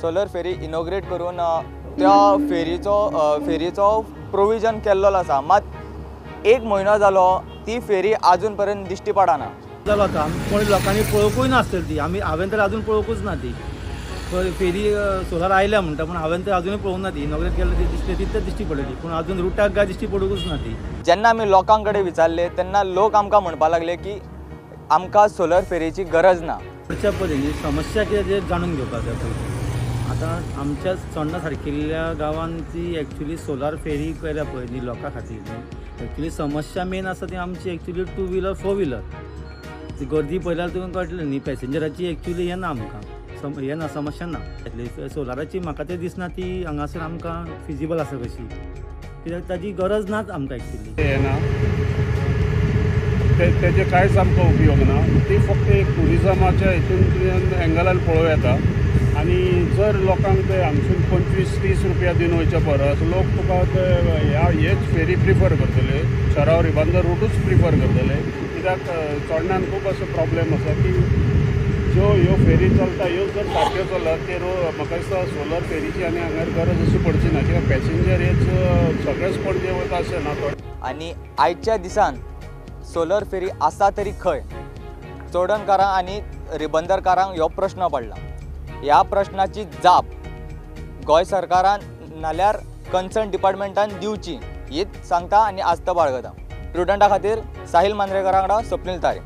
Solar फेरी inaugurate करून त्या फेरीचो provision केल्लो आसा, मात एक म्हयनो जालो ती फेरी अजून पर्यंत दिश्टी पडना. जालो आतां कोण लोकांनी पळोवंकूय नासतली ती, आमी हांवें तर अजून पळोवंकूच ना ती फेरी. सोलर आयल्या म्हणटा पूण हांवें तर अजूनय पळोवंक ना ती. इनॉग्रेट केल्ले ती दिसली तितले दिश्टी पडली, पूण अजून रुटाक काय दिश्टी पडूंकूच ना ती. जेन्ना आमी लोकां कडेन विचारले तेन्ना लोक आमकां म्हणपाक लागले की आमकां सोलर फेरीची गरज ना. करच्या पयलीं समस्या कितें तें जाणून घेवपाक जाय पयलीं. आतां आमच्या चोडणा सारकिल्ल्या गांवांत ती एक्चुली सोलार फेरी केल्या पळय न्ही लोकां खातीर न्ही, एक्चुली समस्या मेन आसा ती आमची एक्चुली 2 व्हिलर 4 व्हिलर. ती गर्दी पळयल्यार तुमकां कळटलें न्ही, पॅसेंजराची एक्चुली हें ना आमकां हें ना, समस्या ना. सोलाराची म्हाका तें दिसना ती हांगासर आमकां फिजिबल आसा कशी, कित्याक ताजी गरज नाच आमकां एक्चुली. हें ना, तेजे कांयच आमकां उपयोग ना. ती फक्त एक ट्युरिजमाच्या हितून एंगलान पळोवं येता. आनी जर लोकांक ते हांगसून 25-30 रुपया दिवन वयच्या परस लोक तुका ते ह्या हेच फेरी प्रिफर करतले, चोराव रिबंदर रुटूच प्रिफर करतले. कित्याक चोडण्यान खूब असो प्रॉब्लेम आसा की ज्यो ह्यो फेरी चलता ह्यो जर सारक्यो चलत ते म्हाका दिसता सोलर फेरीची आनी हांगार गरज अशी पडची ना, कित्याक पॅसेंजर हेच सगळेच पणजे वता अशें ना. आनी आयच्या दिसान सोलर फेरी आसा तरी खंय, चोडणकारांक आनी रिबंदरकारांक हो प्रश्न पडला. ह्या प्रश्नाची जाप गोंय सरकारान नाल्यार कन्सर्न डिपार्टमेंटान दिवची हीच सांगता आनी आस्त बाळगता. प्रुडंटा खातीर साहिल मांद्रेकरा वांगडा स्वप्नील तारे.